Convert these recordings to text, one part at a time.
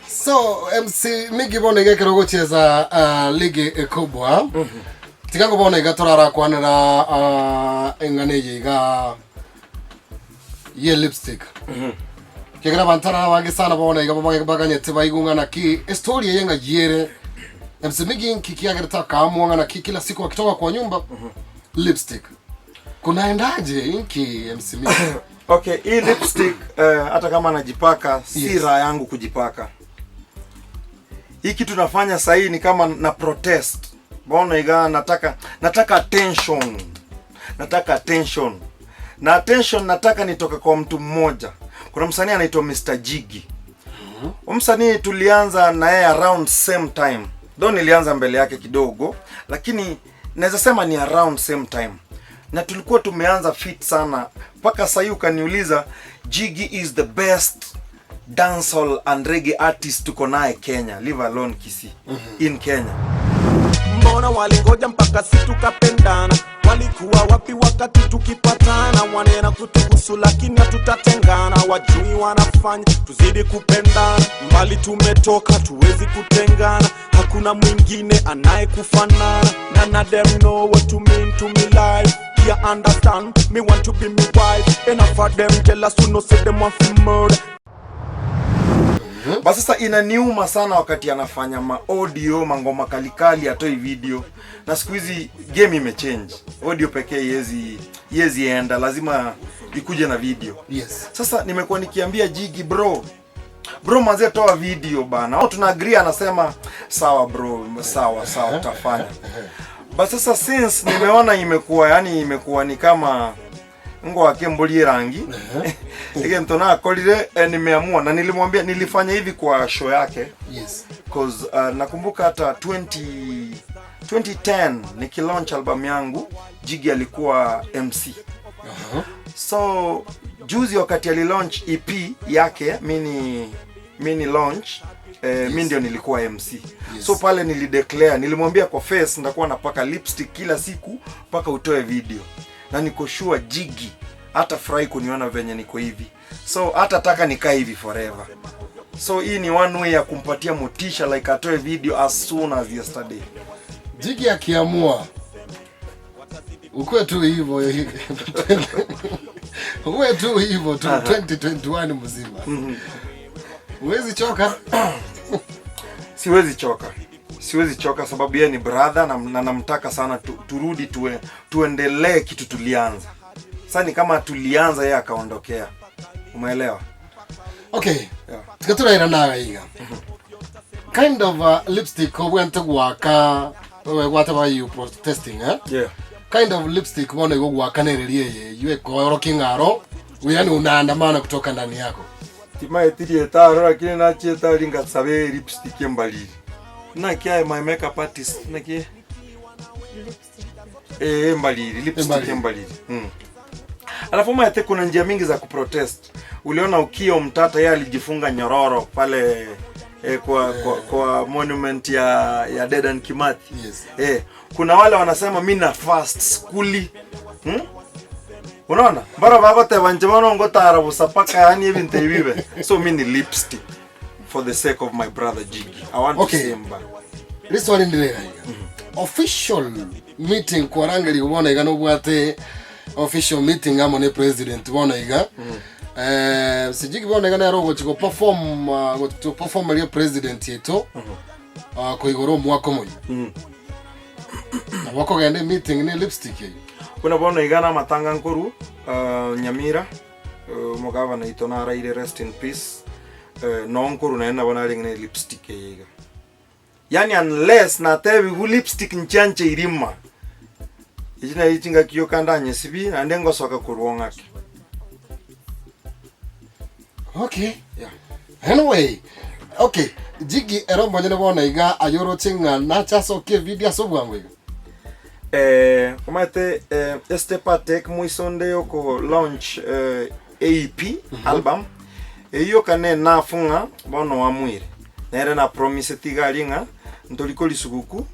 So MC Miggy bono iga ekero ogocheza ligi ekubwa tiga ngo bono iga torarakwanera eng'ana eye iga ye lipstick kiagera abanto ara abange sana bono iga baganyete baigwe ng'a naki estory eye ng'a yere MC Miggy nki kiagerete akaamua ng'a naki kila siku akitoka kwa nyumba lipstick kunaendaje inki MC Miggy? Okay, hii lipstick hata kama najipaka si raha yangu kujipaka. Hii kitu nafanya sahii ni kama na protest. Mbona iga nataka attention. Nataka attention. Na attention nataka nitoke kwa mtu mmoja. Kuna msanii anaitwa Mr. Jiggy. Huyu msanii tulianza na yeye around same time. Though nilianza mbele yake kidogo, lakini naweza sema ni around same time. Na tulikuwa tumeanza fit sana. Mpaka sasa hivi ukaniuliza Jiggy is the best dancehall and reggae artist tuko naye Kenya, leave alone Kisii, in Kenya. Mbona walingoja mpaka si tukapendana? Walikuwa wapi wakati tukipatana? Wanena kutuhusu lakini hatutatengana. Wajui wanafanya tuzidi kupendana. Mbali tumetoka tuwezi kutengana. Hakuna mwingine anayekufanana. None of them know what you mean to me life. Yeah, understand me want to be me wife. Enough of them jealous who no say them want to murder. Basi sasa inaniuma sana wakati anafanya ma audio, mangoma kalikali, atoi video. Na siku hizi game imechange. Audio pekee iwezi enda, lazima ikuje na video. Sasa nimekuwa nikiambia Jiggy, bro, bro manze toa video bana. Au tuna agree, anasema sawa bro, sawa sawa tutafanya. But sasa since nimeona imekuwa, yani imekuwa ni kama ngo akembulie rangi ige nakorire nimeamua na nilimwambia nilifanya hivi kwa show yake cause nakumbuka hata 2010 nikilaunch album yangu Jiggy alikuwa MC. So juzi wakati alilaunch EP yake mini launch mi ndio nilikuwa MC. So pale nilideclare, nilimwambia kwa face nitakuwa napaka lipstick kila siku mpaka utoe video, na niko sure Jiggy hata furahi kuniona venye niko hivi, so hata taka nikae hivi forever. So hii ni one way ya kumpatia motisha, like atoe video as soon as yesterday. Jiggy akiamua ukuwe tu hivyo, uwe tu hivyo tu 2021 mzima, huwezi choka? Siwezi choka, siwezi choka sababu yeye ni brother na namtaka sana turudi tuendelee kitu tulianza. Sasa ni kama tulianza yeye akaondokea, umeelewa? Okay. Yeah. Tukaturaira naga iga kind of lipstick obwente gwaka gwataba you protesting, eh? Yeah. Kind of lipstick bona igo gwakanereria ye yue koro king'aro, yani unaandamana kutoka ndani yako. Timaetirie etaro lakini nachietari ngasabe lipstick embaliri naki aye my makeup artist naki embaliri lipstick. Embaliri. Embaliri. Alafu maete kuna njia mingi za kuprotest. Uliona Ukio Mtata, yeye alijifunga nyororo pale kwa monument ya Dedan Kimathi. Kuna wale wanasema mi na fast skuli? Unaona bara bagoteba nche bono ngotara busa paka yani ebintu ebibe. So mi ni lipstick for the sake of my brother Jiggy. I want to see him back. Riswali ndirera iga official meeting kwarangeri ubona iga nobwate official meeting amo ne president bona iga sijigi bona iga nero gochi go perform go perform rio president yetu koigoro omwaka omoyo nabo okogenda meeting ne lipstick eyo. Kuna bono igana matanga nkoru Nyamira, omogavana ito naraire, rest in peace, no nkoru naye nabo narenge ne lipstick eyeiga, yani unless natebigu lipstick nchanche irima ichi nayo chingaki kandanye sibi naende ngosoka korwa ng'ake. Yeah. Anyway, okay, Jiggy ero monyene bona iga ayoroche ng'a nachasokie video ase obwango iga. Omanyete step atek moisonde yoko launch AEP album eyo kane nafu ng'a bono wamwire nere na promise tigari ng'a ntoriko risuguku.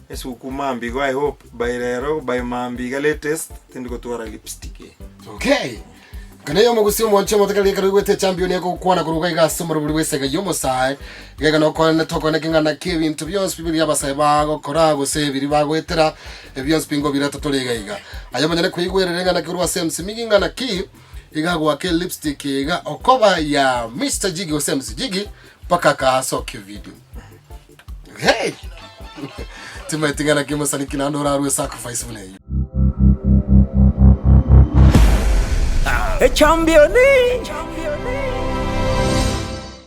Esuguku mambia igo I hope by rero by mambia iga latest tindi gotwara lipstick eye. Okay. Kana yo mogusi omonche omotegereri ekero oigwete echampion egokwana korwa iga iga ase omorobori bw'esega y'omosae iga iga nokwane tokwane keng'ana ki ebinto bionsi biria abasae bagokora gose ebiri bagoetera ebionsi pi ngobireta tore iga iga. Aye omonyene koigwerera eng'ana ki korwa ase MC Miggy ng'ana ki iga agoaka elipstick iga okoba ya Mister Jiggy gose MC Jiggy mpaka akasokia video. Hey! Timaeti ng'ana ki omosani ki naende orarue sacrifice buna eyio. Echambioni.